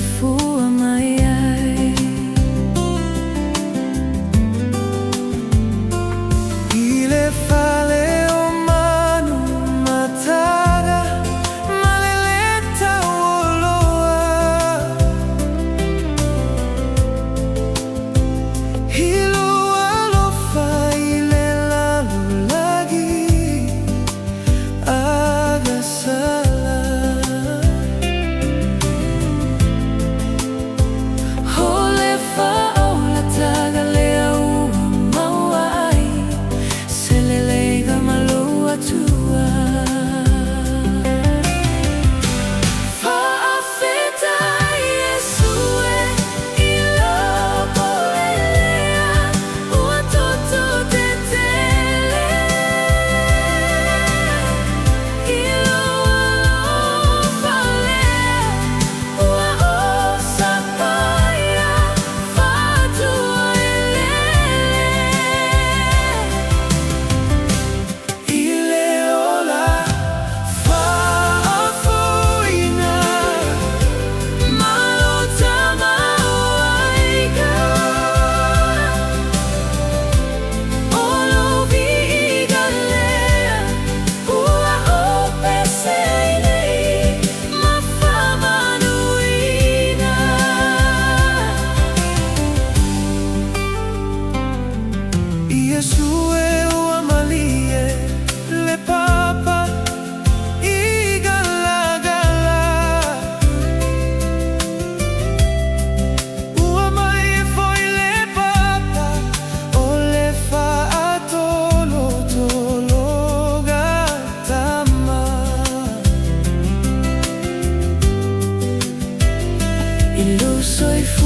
soifua mai ai. I le fale o manu mataga ma le lē tauoloa. I lou alofa i le lalolagi agasala. O le faaolataga lea ua maua ai se leleiga ma lou Atua. Faafetai Iesu e i lou pole lea ua toto tetele. I lou alofa lea ua ou sapaia fatuaeleele. I le ola faafouina. Ma lou tamaoaiga. O lou viiga lea ua ou pese ai nei ma faamanuiaina. Iesu e ua malie le papa i Galagala. Ua malie foi le papa o le faatolotologa tama. I lou soifua.